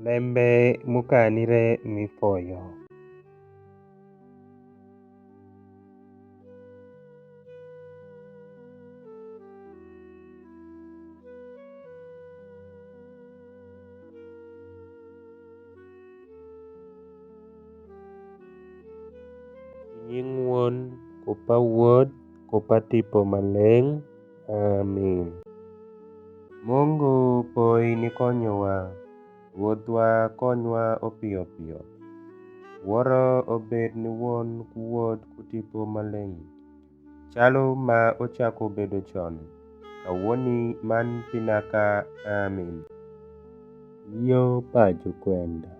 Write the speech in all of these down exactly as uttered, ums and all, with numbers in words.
Lembe m'ukanire mi foyo. I nying Won, ku pa Wod, ku pa Tipo Maleng. Amin. Mungu poi nikonyowa, Rwothwa konywa opio pio. Woro obed ni Won ku Wod ku Tipo Maleng, calu ma ucako bedo con, kawoni man pi naka. Amin. Yo pa jukwenda.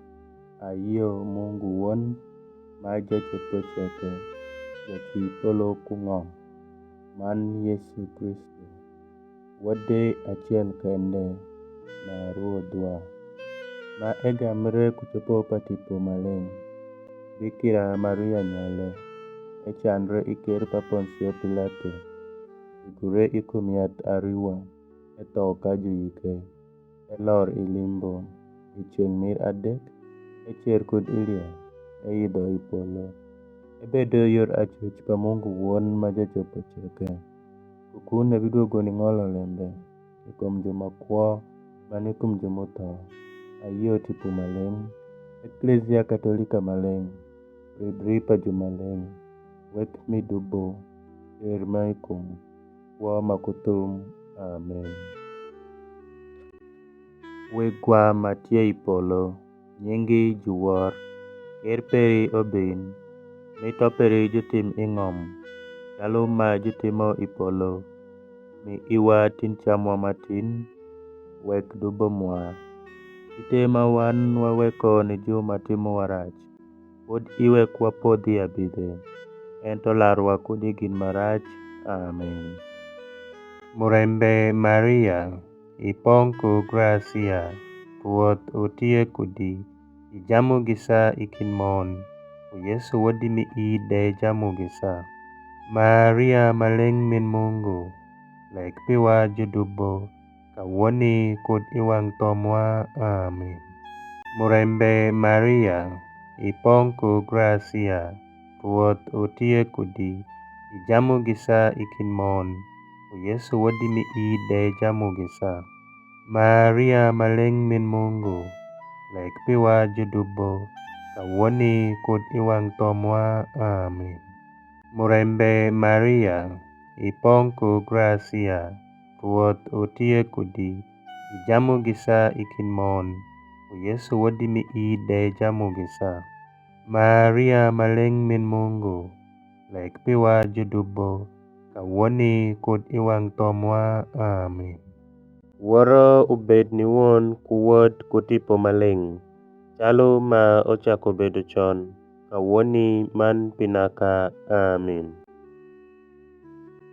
Ayio Mungu Won ma jacopo ceke, jacwi polo ku ng'om, man Yesu Kristu, Wode acel kende ma Rwodhwa, ma egambre ku copo pa Tipo Maleng, Bikira Maria nyole, ecandre i ker pa Ponsio Pilato, egure i kum yath ariwa, etho ka juyike, elor i limbo, i ceng’ mir adek, ecer kud i liel, eidho i polo, ebedo yor acwic pa Mungu Won ma jacopo ceke. Ku kun ebidwogo ning'olo lembe i kum ju ma kwo ma ni kum ju m'utho. Ayio Tipo Maleng, Eklezia Katolika Maleng, ribri pa jumaleng, wek mi dubo, ker ma i kum kwo ma ku thum. Amen. Wegwa ma tye i polo, nyingi juwor, ker peri obin, mito peri jutim i ng'om, calu ma jutimo i polo, mi iwa tin camwa ma tin, wek dubo mwa. Kite ma wan waweko ni ju ma timowa rac, kud iwek wapodh i abidhe, ento larwa kud i gin ma rac. Amen. Murembe Maria, ipong’ ku gracia, Rwoth utye kudi, ijamu gisa i kind mon, ku Yesu wodi mi i de jamu gisa. Maria maleng’ min Mungu, leg piwa judubo, kawoni kud i wang’ thomwa. Amin. Murembe Maria, ipong’ ku gracia, Rwoth utye kudi, ijamu gisa i kind mon, ku Yesu wodi mi i de jamu gisa. Maria maleng’ min Mungu, leg piwa judubo, kawoni kud i wang’ thomwa. Amin. Murembe Maria, ipong’ ku gracia, Rwoth utye kudi, ijamu gisa i kind mon, ku Yesu wodi mi i de jamu gisa. Maria maleng’ min Mungu, leg piwa judubo, kawoni kud i wang’ thomwa. Amin. Woro ubed ni Won ku Wod ku Tipo Maleng’, calu ma ucako bedo con, kawoni man pi naka. Amin.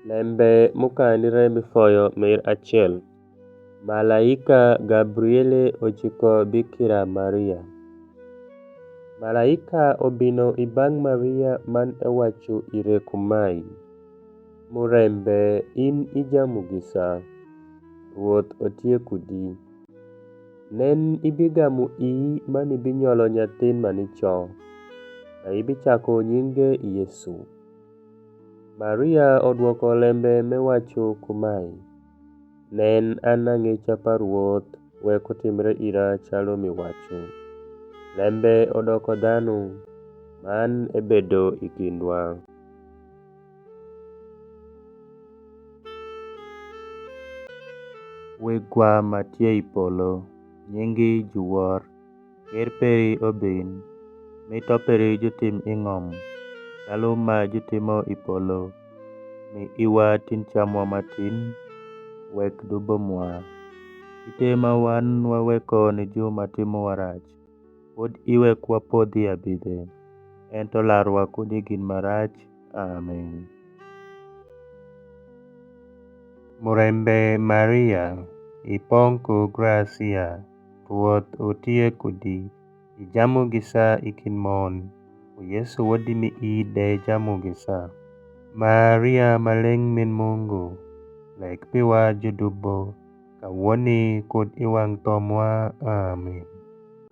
Lembe m'ukanire mi foyo mir acel. Malaika Gabriele ujiko Bikira Maria. Malaika ubino i bang’ Maria man ewacu ire kumae, Murembe, in ijamu gisa, Rwoth otye kudi. Nen, ibigamu ii man ibinyolo nyathin ma nico, ma ibicaku nyinge Yesu. Maria udwoko lembe m'ewacu kumae, Nen, an ang'eca pa Rwoth, wek utimre ira calu m'iwacu. Lembe udoko dhanu, man ebedo i kindwa. Wegwa ma tye i polo, nyingi juwor, ker peri obin, mi to peri jutim i ng'om, calu ma jutimo i polo, mi iwa tin camwa ma tin, wek dubo mwa. Kite ma wan waweko ni ju ma timowa rac, kud iwek wapodh i abidhe, ento larwa kud i gin ma rac. Amin. Murembe Maria, ipong’ ku gracia, Rwoth utye kudi, ijamu gisa i kind mon, ku Yesu wodi mi i de jamu gisa. Maria maleng’ min Mungu, leg piwa judubo, kawoni kud i wang’ thomwa. Amin.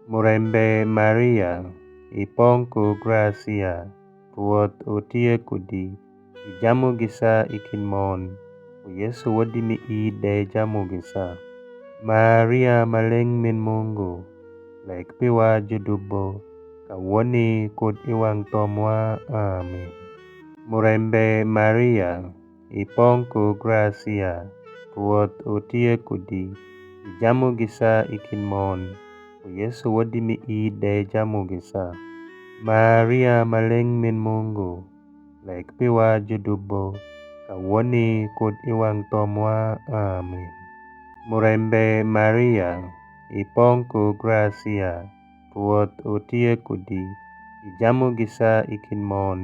Murembe Maria, ipong’ ku gracia, Rwoth utie kudi, ijamu gisa i kind mon, ku Yesu wodi mi ii de jamu gisa. Maria ma leng’ min Mungu, leg piwa judubo, kawoni kud i wang’ thomwa. Amin. Murembe Maria, ipong’ ku gracia, Rwoth utie kudi, ijamu gisa i kind mon, ku Yesu wodi mi ii de jamu gisa. Maria ma leng’ min Mungu, leg piwa judubo, kawoni kud i wang’ thomwa. Amin. Murembe Maria, ipong’ ku gracia, Rwoth utie kudi, ijamu gisa i kind mon,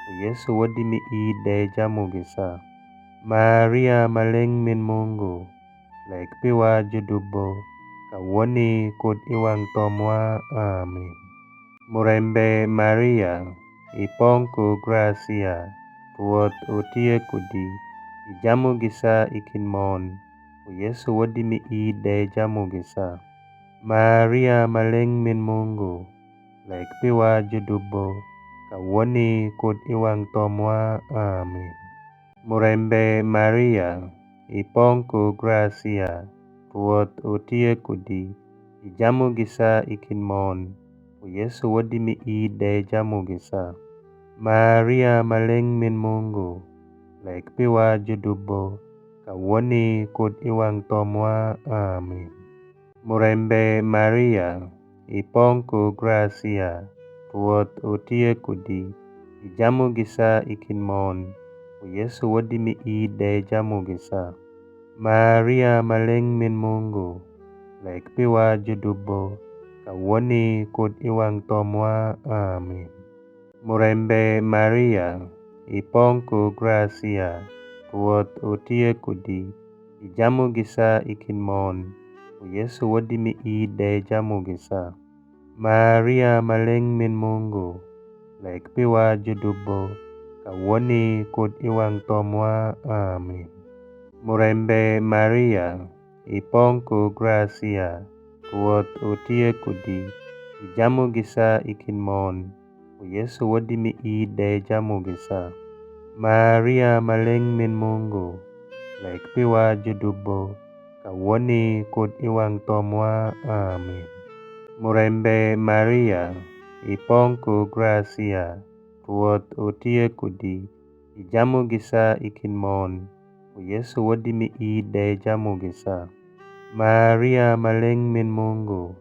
ku Yesu wodi mi ii de jamu gisa. Maria ma leng’ min Mungu, leg piwa judubo, kawoni kud i wang’ thomwa. Amin. Murembe Maria, ipong’ ku gracia, Rwoth utie kudi, ijamu gisa i kind mon, ku Yesu wodi mi ii de jamu gisa. Maria ma leng’ min Mungu, leg piwa judubo, kawoni kud i wang’ thomwa. Amin. Murembe Maria, ipong’ ku gracia, Rwoth utie kudi, ijamu gisa i kind mon, ku Yesu wodi mi ii de jamu gisa. Maria ma leng’ min Mungu, leg piwa judubo, kawoni kud i wang’ thomwa. Amin. Murembe Maria, ipong’ ku gracia, Rwoth utie kudi, ijamu gisa i kind mon, ku Yesu wodi mi ii de jamu gisa. Maria ma leng’ min Mungu, leg piwa judubo, kawoni kud i wang’ thomwa. Amin. Murembe Maria, ipong’ ku gracia, Rwoth utie kudi, ijamu gisa i kind mon, ku Yesu wodi mi ii de jamu gisa. Maria ma leng’ min Mungu, leg piwa judubo, kawoni kud i wang’ thomwa. Amin. Murembe Maria, ipong’ ku gracia, Rwoth utie kudi, ijamu gisa i kind mon, ku Yesu wodi mi ii de jamu gisa. Maria ma leng’ min Mungu, leg piwa judubo, kawoni kud i wang’ thomwa. Amin. Murembe Maria, ipong’ ku gracia, Rwoth utie kudi, ijamu gisa i kind mon, ku Yesu wodi mi ii de jamu gisa. Maria ma leng’ min Mungu,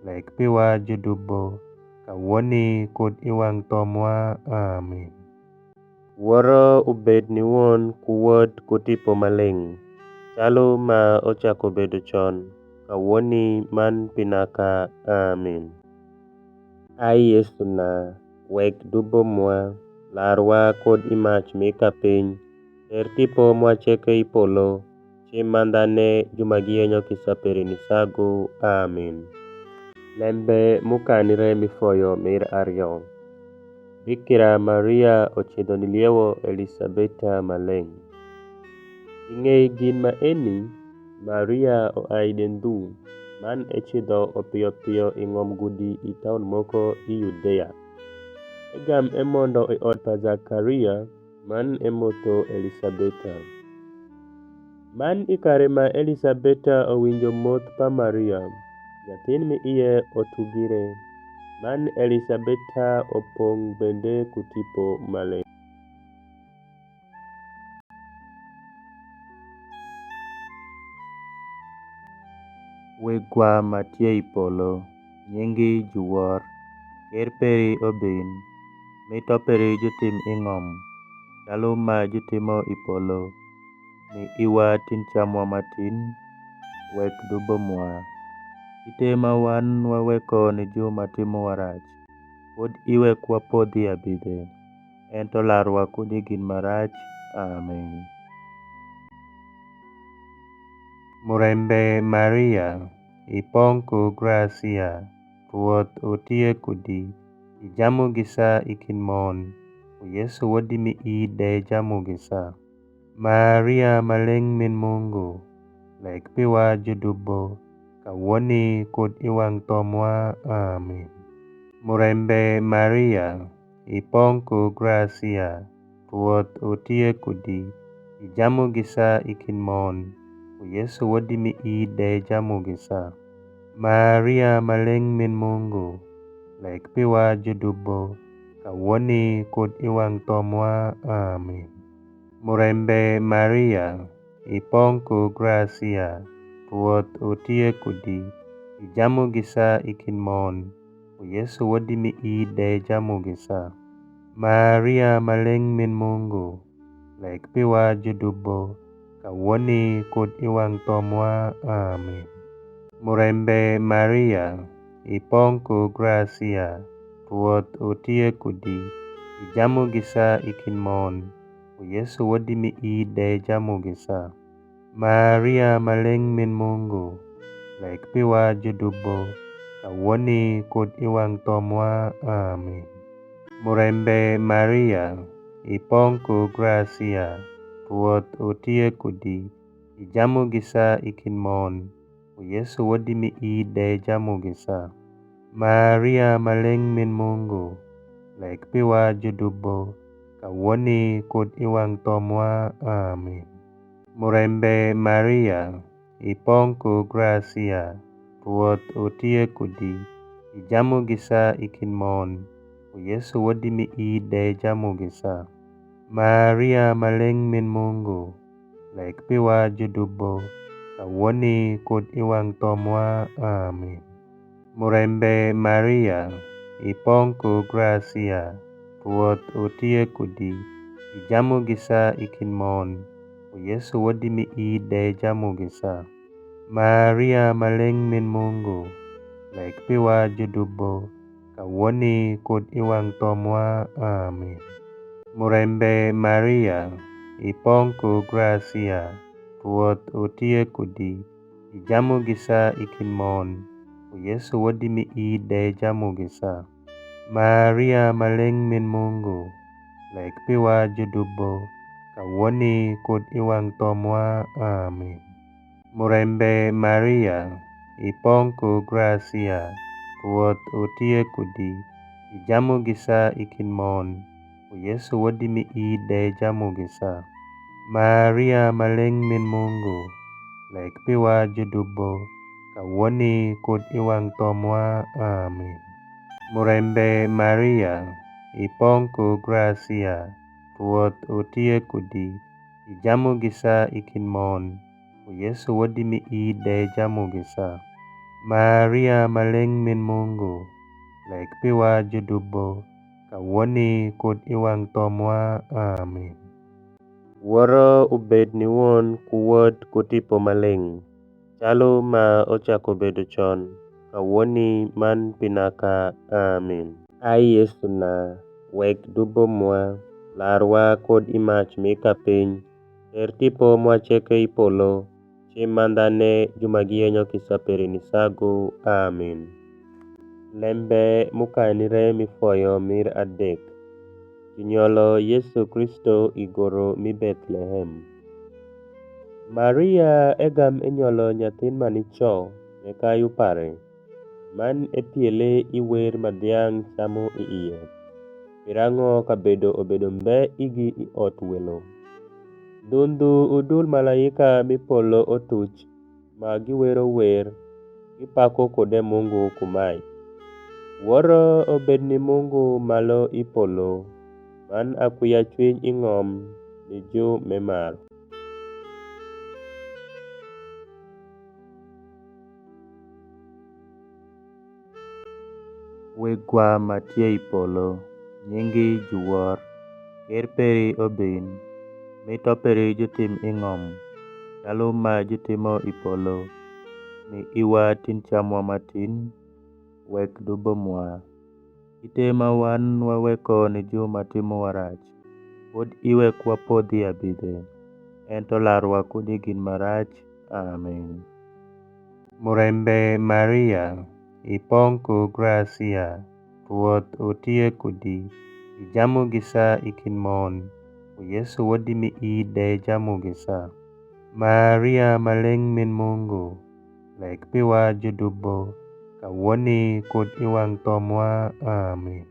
leg piwa judubo, kawoni kud i wang’ thomwa. Amin. Woro ubed ni Won ku Wod ku Tipo Maleng’, calu ma ocako bedo con, kawoni man pi naka. Amin. Ai Yesuna, wek dubo mwa, larwa kud i mac mi kapiny, ter tipo mwa ceke i polo, cim mandhane ju ma giyenyo kisa peri ni sagu. Amin. Lembe m'ukanire mi foyo mir ario. Bikira Maria ocidho niliewo Elisabeta Maleng’. I ng'ei gin maeni, Maria uai de ndhu, man ecidho opio pio i ng'om gudi i taun moko i Yudea. Egam emondo i ot pa Zakaria, man emotho Elisabeta. Man i kare ma Elisabeta owinjo moth pa Maria, nyathin m'i ie otugire, man Elisabeta opong’ bende ku Tipo Maleng’. Wegwa ma tye i polo, nyingi juwor, ker peri obin, mi to peri jutim i ng'om, calu ma jutimo i polo. Mi iwa tin camwa ma tin, wek dubo mwa. Kite ma wan waweko ni ju ma timowa rac, kud iwek wapodhi abidhe, ento larwa kud i gin ma rac. Amin. Murembe Maria, ipong’ ku gracia, Rwoth utie kudi, ijamu gisa i kind mon, ku Yesu wodi mi ii de jamu gisa. Maria ma leng’ min Mungu, leg piwa judubo, kawoni kud i wang' thomwa. Amin. Murembe Maria, ipong' ku gracia, Rwoth utie kudi, ijamu gisa i kind mon, ku Yesu wodi mi i de jamu gisa. Maria maleng' min Mungu, lek piwa judubo, kawoni kud i wang' thomwa. Amin. Murembe Maria, ipong' ku gracia, Rwoth utie kudi, ijamu gisa i kind mon, ku Yesu wodi mi i de jamu gisa. Maria maleng' min Mungu, lek piwa judubo, kawoni kud i wang' thomwa. Amin. Murembe Maria, ipong' ku gracia, Rwoth utie kudi, ijamu gisa i kind mon, ku Yesu wodi mi i de jamu gisa. Maria maleng' min Mungu, lek piwa judubo, kawoni kud i wang' thomwa. Amin. Murembe Maria, ipong' ku gracia, Rwoth utie kudi, ijamu gisa i kind mon, ku Yesu wodi mi i de jamu gisa. Maria maleng' min Mungu, lek piwa judubo, kawoni kud i wang' thomwa. Amin. Murembe Maria, ipong' ku gracia, Rwoth utie kudi, ijamu gisa i kind mon, ku Yesu wodi mi i de jamu gisa. Maria maleng' min Mungu, lek piwa judubo, kawoni kud i wang' thomwa. Amin. Murembe Maria, ipong' ku gracia, Rwoth utie kudi, ijamu gisa i kind mon, ku Yesu wodi mi i de jamu gisa. Maria maleng' min Mungu, lek piwa judubo, kawoni kud i wang' thomwa. Amin. Murembe Maria, ipong' ku gracia, Rwoth utie kudi, ijamu gisa i kind mon, ku Yesu wodi mi i de jamu gisa. Maria maleng' min Mungu, lek piwa judubo, kawoni kud i wang' thomwa. Amin. Murembe Maria, ipong' ku gracia, Rwoth utie kudi, ijamu gisa i kind mon, ku Yesu wodi mi i de jamu gisa. Maria maleng' min Mungu, lek piwa judubo, kawoni kud i wang' thomwa. Amin. Murembe Maria, ipong' ku gracia, Rwoth utie kudi, ijamu gisa i kind mon, ku Yesu wodi mi i de jamu gisa. Maria maleng' min Mungu, lek piwa judubo, kawoni kud i wang' thomwa. Amin. Woro ubed ni Won ku Wod ku Tipo Maleng', calu ma ocako bedo con, kawoni man pi naka. Amin. Ai Yesuna, wek dubo mwa, larwa kud i mac mi kapiny, ter tipo mwa ceke i polo, cim mandhane ju ma giyenyo kisa peri ni sagu. Amin. Lembe m'ukanire mi foyo mir adek. Junyolo Yesu Kristo i goro mi Bethlehem. Maria egam enyolo nyathin ma nico m'e kayu pare, man epiele i wer ma dhiang' camu i ie. Pirang'o kabedo obedo mbe igi i ot welo. Ndhu ndhu udul malaika m'i polo utuc, ma giwero wer, gipako kude Mungu kumae, Woro obed ni Mungu malu i polo, man akwiacwiny i ng'om ni ju m'emaru. Wegwa ma tye i polo, nyingi juwor. Ker peri obin, mi to peri jutim i ng'om, calu ma jutimo i polo. Mi iwa tin camwa ma tin, wek dubo mwa. Kite ma wan waweko ni ju ma timowa rac, kud iwek wapodhi abidhe, ento larwa kud i gin ma rac. Amin. Murembe Maria, ipong' ku gracia, Rwoth utie kudi, ijamu gisa i kind mon, ku Yesu wodi mi i de jamu gisa. Maria maleng' min Mungu, leg piwa judubo, kawoni kud i wang' thomwa. Amin.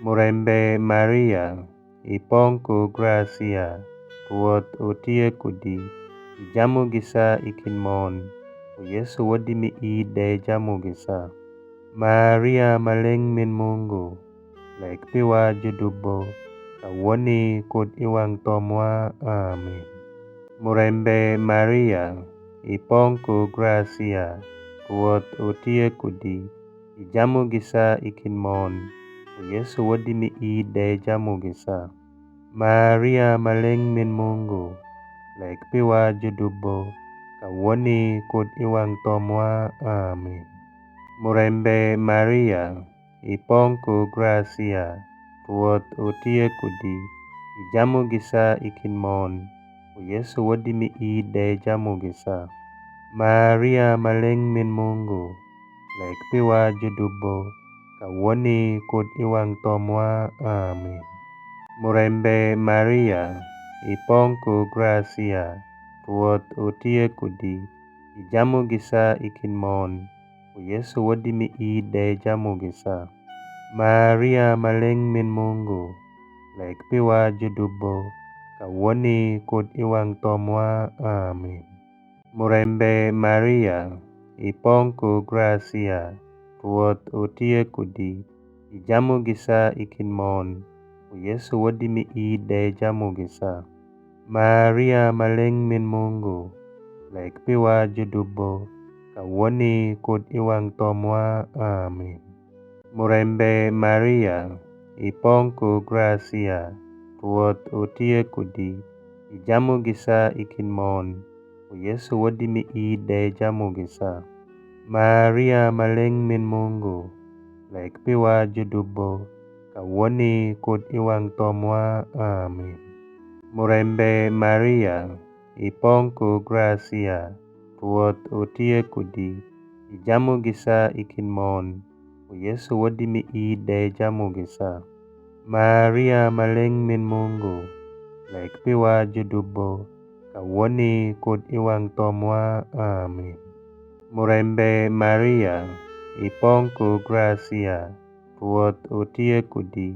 Murembe Maria, ipong' ku gracia, Rwoth utye kudi, ijamu gisa i kind mon, ku Yesu wodi mi i de jamu gisa. Maria maleng' min Mungu, leg piwa judubo, kawoni kud i wang' thomwa. Amin. Murembe Maria, ipong' ku gracia, Rwoth utye kudi, ijamu gisa i kind mon, ku Yesu wodi mi i de jamu gisa. Maria maleng' min Mungu, leg piwa judubo, kawoni kud i wang' thomwa. Amin. Murembe Maria, ipong' ku gracia, Rwoth utye kudi, ijamu gisa i kind mon, ku Yesu wodi mi i de jamu gisa. Maria maleng' min Mungu, leg piwa judubo, kawoni kud i wang' thomwa. Amin. Murembe Maria, ipong' ku gracia, Rwoth utye kudi, ijamu gisa i kind mon, ku Yesu wodi mi i de jamu gisa. Maria maleng' min Mungu, leg piwa judubo, kawoni kud i wang' thomwa. Amin. Murembe Maria, ipong' ku gracia, Rwoth utye kudi, ijamu gisa i kind mon, ku Yesu wodi mi i de jamu gisa. Maria maleng' min Mungu, leg piwa judubo, kawoni kud i wang' thomwa. Amin. Murembe Maria, ipong' ku gracia, Rwoth utye kudi, ijamu gisa i kind mon, ku Yesu wodi mi i de jamu gisa. Maria maleng' min Mungu, leg piwa judubo, kawoni kud i wang' thomwa. Amin. Murembe Maria, ipong' ku gracia, Rwoth utye kudi, ijamu gisa i kind mon, ku Yesu wodi mi i de jamu gisa. Maria maleng' min Mungu, leg piwa judubo, kawoni kud i wang' thomwa. Amin. Murembe Maria, ipong' ku gracia, Rwoth utye kudi,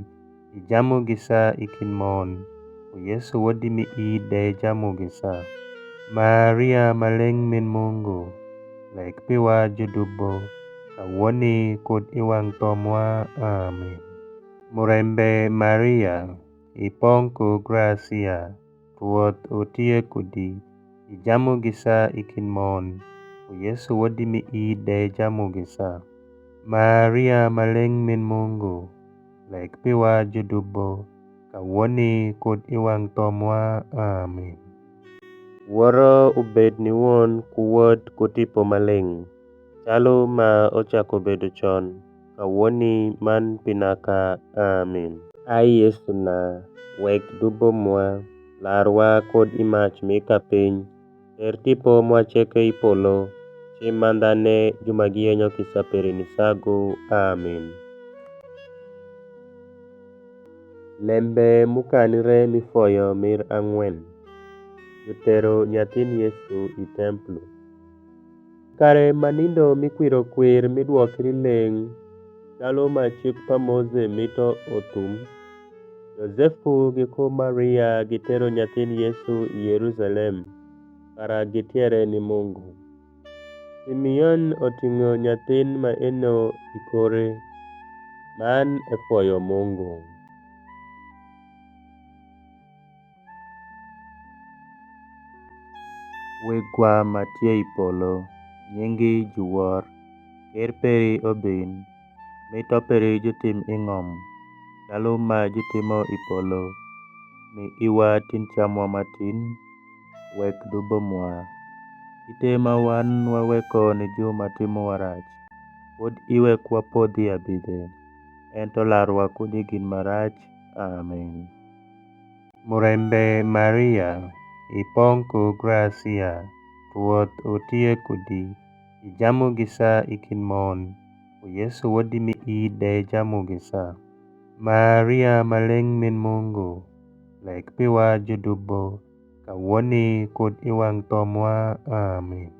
ijamu gisa i kind mon, ku Yesu wodi mi i de jamu gisa. Maria maleng' min Mungu, leg piwa judubo, kawoni kud i wang' thomwa. Amin. Murembe Maria, ipong' ku gracia, Rwoth utye kudi, ijamu gisa i kind mon, ku Yesu wodi mi i de jamu gisa. Maria maleng' min Mungu, leg piwa judubo, kawoni kud i wang' thomwa. Amin. Woro ubed ni Won ku Wod ku Tipo Maleng', calu ma ocako bedo con, kawoni, man pi naka. Amin. Ai Yesuna, wek dubo mwa, larwa kud i mac mi kapiny, ter tipo mwa ceke i polo, ci mandhane ju ma giyenyo kisa peri ni sagu. Amin. Lembe m'ukanre mi foyo mir ang'wen. Jutero nyathin Yesu i templo. Kare ma nindo mi kwiro kwir mi dwokri leng', calu ma cik pa Moze mito uthum, Yosefu giku Maria gitero nyathin Yesu i Yerusalem, kara gitiere ni Mungu. Simeon oting'o nyathin maeno i kore, man efoyo Mungu. Wegwa ma tye i polo, nyingi juwor, ker peri obin, mito peri jutim i ng'om, calu ma jutimo i polo. Mi iwa tin camwa ma tin, wek dubo mwa. Kite ma wan waweko ni ju ma timowa rac, kud iwek wapodh i abidhe, ento larwa kud i gin ma rac. Amin. Murembe Maria, ipong' ku gracia, Rwoth utye kudi, ijamu gisa i kind mon, ku Yesu wodi mi i de jamu gisa. Maria maleng' min Mungu, leg piwa judubo, kawoni kud i wang' thomwa. Amin.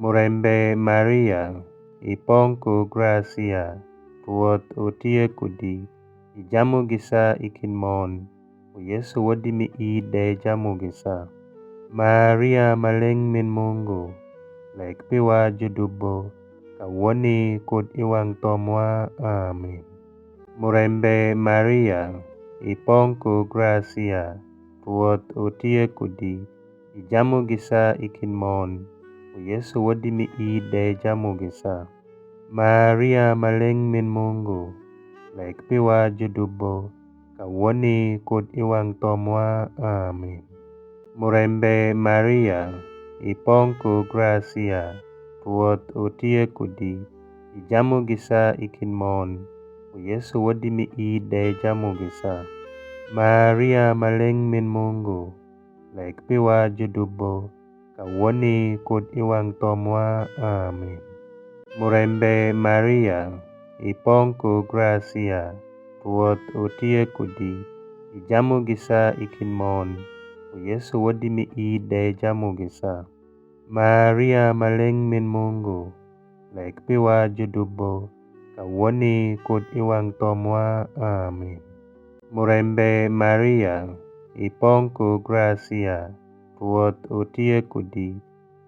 Murembe Maria, ipong’ ku gracia, Rwoth utie kudi, ijamu gisa i kind mon, ku Yesu wodi mi ii de jamu gisa. Maria ma leng’ min Mungu, leg piwa judubo, kawoni kud i wang’ thomwa. Amin. Murembe Maria, ipong’ ku gracia, Rwoth utie kudi, ijamu gisa i kind mon, ku Yesu wodi mi ii de jamu gisa. Maria ma leng’ min Mungu, leg piwa judubo, kawoni kud i wang’ thomwa. Amin. Murembe Maria, ipong’ ku gracia, Rwoth utie kudi, ijamu gisa i kind mon, ku Yesu wodi mi ii de jamu gisa. Maria ma leng’ min Mungu, leg piwa judubo, kawoni kud i wang’ thomwa. Amin. Murembe Maria, ipong’ ku gracia, Rwoth utie kudi, ijamu gisa i kind mon, ku Yesu wodi mi ii de jamu gisa. Maria ma leng’ min Mungu, leg piwa judubo, kawoni kud i wang’ thomwa. Amin. Murembe Maria, ipong’ ku gracia, Rwoth utie kudi,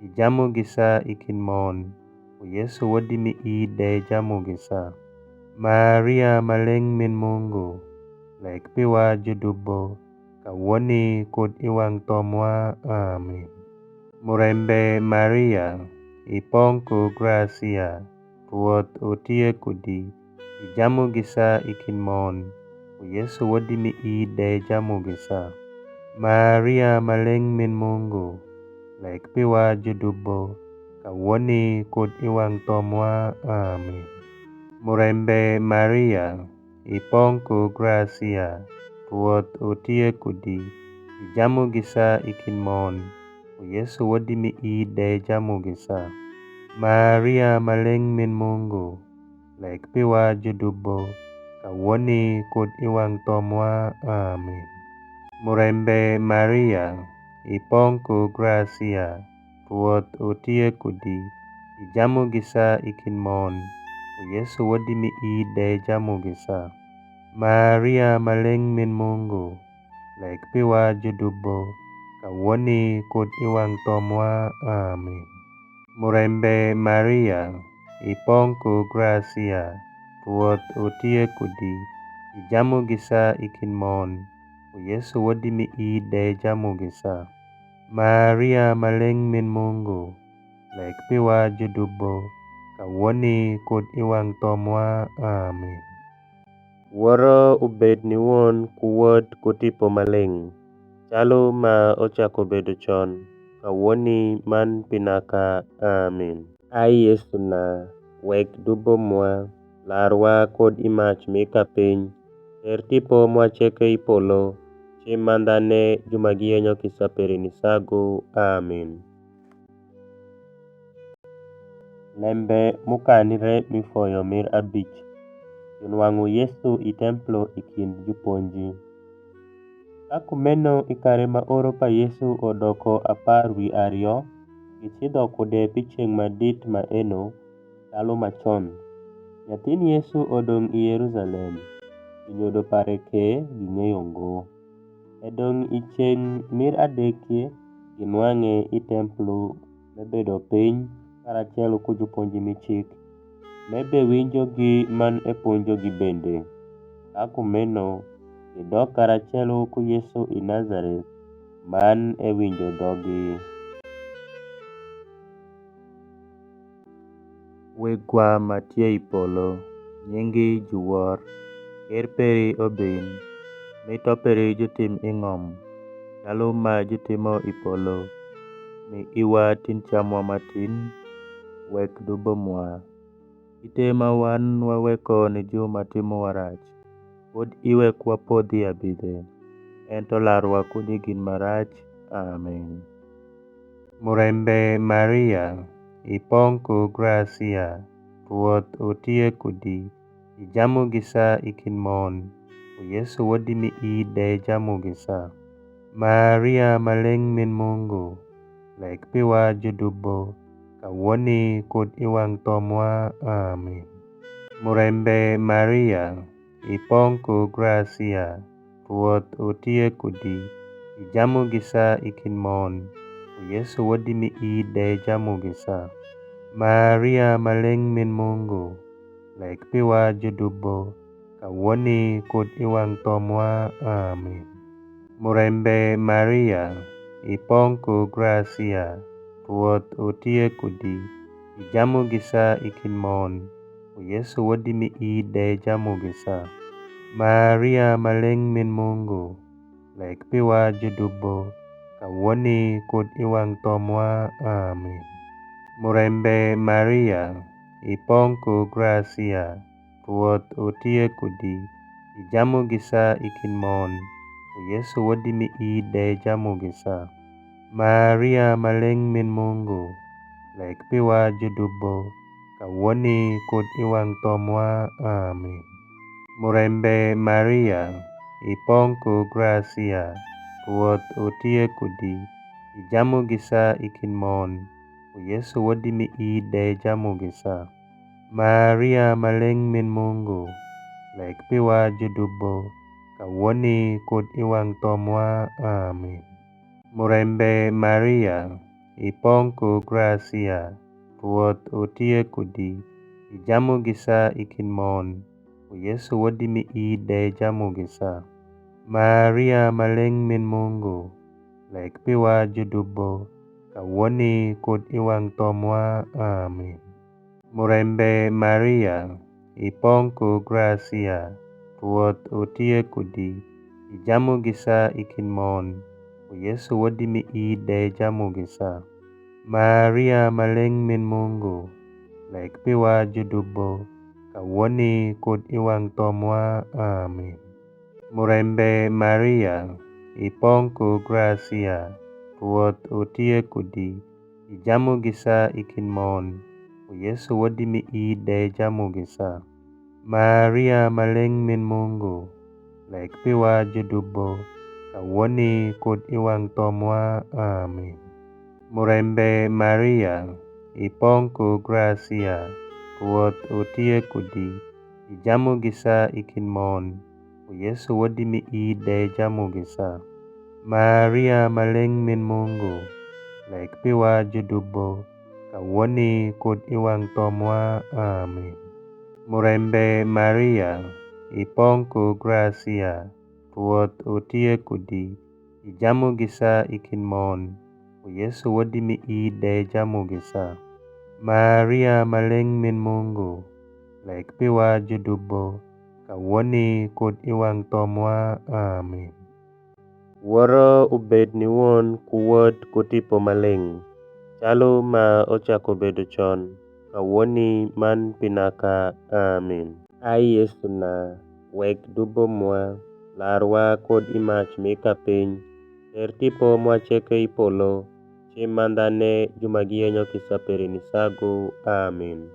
ijamu gisa i kind mon, ku Yesu wodi mi ii de jamu gisa. Maria ma leng’ min Mungu, leg piwa judubo, kawoni kud i wang’ thomwa. Amin. Murembe Maria, ipong’ ku gracia, Rwoth utie kudi, ijamu gisa i kind mon, ku Yesu wodi mi ii de jamu gisa. Maria ma leng’ min Mungu, leg piwa judubo, kawoni kud i wang’ thomwa. Amin. Murembe Maria, ipong’ ku gracia, Rwoth utie kudi, ijamu gisa i kind mon, ku Yesu wodi mi ii de jamu gisa. Maria ma leng’ min Mungu, leg piwa judubo, kawoni kud i wang’ thomwa. Amin. Murembe Maria, ipong’ ku gracia, Rwoth utie kudi, ijamu gisa i kind mon, ku Yesu wodi mi ii de jamu gisa. Maria ma leng’ min Mungu, leg piwa judubo, kawoni kud i wang’ thomwa. Amin. Murembe Maria, ipong’ ku gracia, Rwoth utie kudi, ijamu gisa i kind mon, ku Yesu wodi mi ii de jamu gisa. Maria ma leng’ min Mungu, leg piwa judubo, kawoni kud i wang’ thomwa. Amin. Woro ubed ni Won ku Wod ku Tipo Maleng’, calu ma ocako bedo con, kawoni, man pi naka. Amin. Ai Yesuna, wek dubo mwa, larwa kud i mac mi kapiny, ter tipo mwa ceke i polo, cim mandhane ju ma giyenyo kisa peri ni sagu. Amin. Lembe m'ukanre mi foyo mir abic. Junwang'u Yesu i templo i kind juponji. Ka kumeno, i kare ma oro pa Yesu udoko apar wi ario, gicidho kude pi ceng’ ma dit maeno, calu ma con. Nyathin Yesu udong’ i Yerusalem, ginyodo pare ke ging'eyo ngo. E dong’ i ceng’ mir adekki ginwang'e i templo m'ebedo piny karacelo ku juponji mi cik, m'ebewinjogi man epuonjogi bende. Ka kumeno, gidok karacelo ku Yesu i Nazareth, man ewinjo dhoggi. Wegwa ma tye i polo, nyingi juwor. Ker peri obin. Mi to peri jutim i ng'om, calu ma jutimo i polo. Mi iwa tin camwa ma tin. Wek dubo mwa, kite ma wan waweko ni ju ma timowa rac, kud iwek wapodh i abidhe, ento larwa kud i gin ma rac. Amin. Murembe Maria, ipong’ ku gracia, Rwoth utye kudi, ijamu gisa i kind mon, ku Yesu wodi mi ii de jamu gisa. Maria ma leng’ min Mungu, leg piwa judubo, kawoni kud i wang' thomwa. Amin. Murembe Maria, ipong' ku gracia, Rwoth utie kudi, ijamu gisa i kind mon, ku Yesu wodi mi i de jamu gisa. Maria maleng' min Mungu, lek piwa judubo, kawoni kud i wang' thomwa. Amin. Murembe Maria, ipong' ku gracia, Rwoth utie kudi, ijamu gisa i kind mon, ku Yesu wodi mi i de jamu gisa. Maria maleng' min Mungu, lek piwa judubo, kawoni kud i wang' thomwa. Amin. Murembe Maria, ipong' ku gracia, Rwoth utie kudi, ijamu gisa i kind mon, ku Yesu wodi mi i de jamu gisa. Maria maleng' min Mungu, lek piwa judubo, kawoni kud i wang' thomwa. Amin. Murembe Maria, ipong' ku gracia, Rwoth utie kudi, ijamu gisa i kind mon, ku Yesu wodi mi i de jamu gisa. Maria maleng' min Mungu, lek piwa judubo, kawoni kud i wang' thomwa. Amin. Murembe Maria, ipong' ku gracia, Rwoth utie kudi, ijamu gisa i kind mon, ku Yesu wodi mi i de jamu gisa. Maria maleng' min Mungu, lek piwa judubo, kawoni kud i wang' thomwa. Amin. Murembe Maria, ipong' ku gracia, Rwoth utie kudi, ijamu gisa i kind mon, ku Yesu wodi mi i de jamu gisa. Maria maleng' min Mungu, lek piwa judubo, kawoni kud i wang' thomwa. Amin. Murembe Maria, ipong' ku gracia, Rwoth utie kudi, ijamu gisa i kind mon, ku Yesu wodi mi i de jamu gisa. Maria maleng' min Mungu, lek piwa judubo, kawoni kud i wang' thomwa. Amin. Murembe Maria, ipong' ku gracia, Rwoth utie kudi, ijamu gisa i kind mon, ku Yesu wodi mi i de jamu gisa. Maria maleng' min Mungu, lek piwa judubo, kawoni kud i wang' thomwa. Amin. Murembe Maria, ipong' ku gracia, Rwoth utie kudi, ijamu gisa i kind mon, ku Yesu wodi mi i de jamu gisa. Maria maleng' min Mungu, lek piwa judubo, kawoni kud i wang' thomwa. Amin. Woro ubed ni Won ku Wod ku Tipo Maleng', calu ma ocako bedo con, kawoni man pi naka. Amin. Ai Yesuna, wek dubo mwa, larwa kud i mac mi kapiny, ter tipo mwa ceke i polo, cim mandhane ju ma giyenyo kisa peri ni sagu. Amin.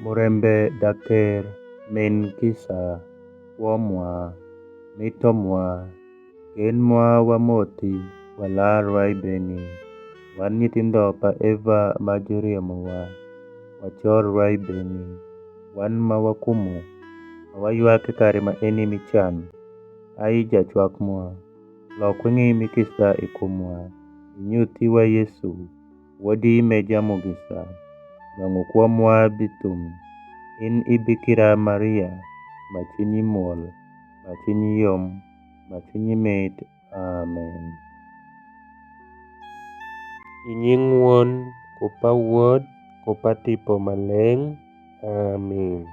Murembe Daker, min kisa, kwo mwa, mito mwa, gen mwa wamothi, walar wa i beng'i. Wan nyithindho pa Eva ma juriemowa, wacor wa i beng'i. Wan ma wakumo, ma waywak i kare maeni mi can, ai Jacwak mwa, lok weng'i mi kisa i kumwa, inyuth iwa Yesu, Wodi me jamugisa, nwang'u kwo mwa bithum. In i Bikira Maria, ma cwinyi mol, ma cwinyi yom, ma cwinyi mit. Amen. I nying Won, ku pa Wod, ku pa Tipo Maleng. Amin.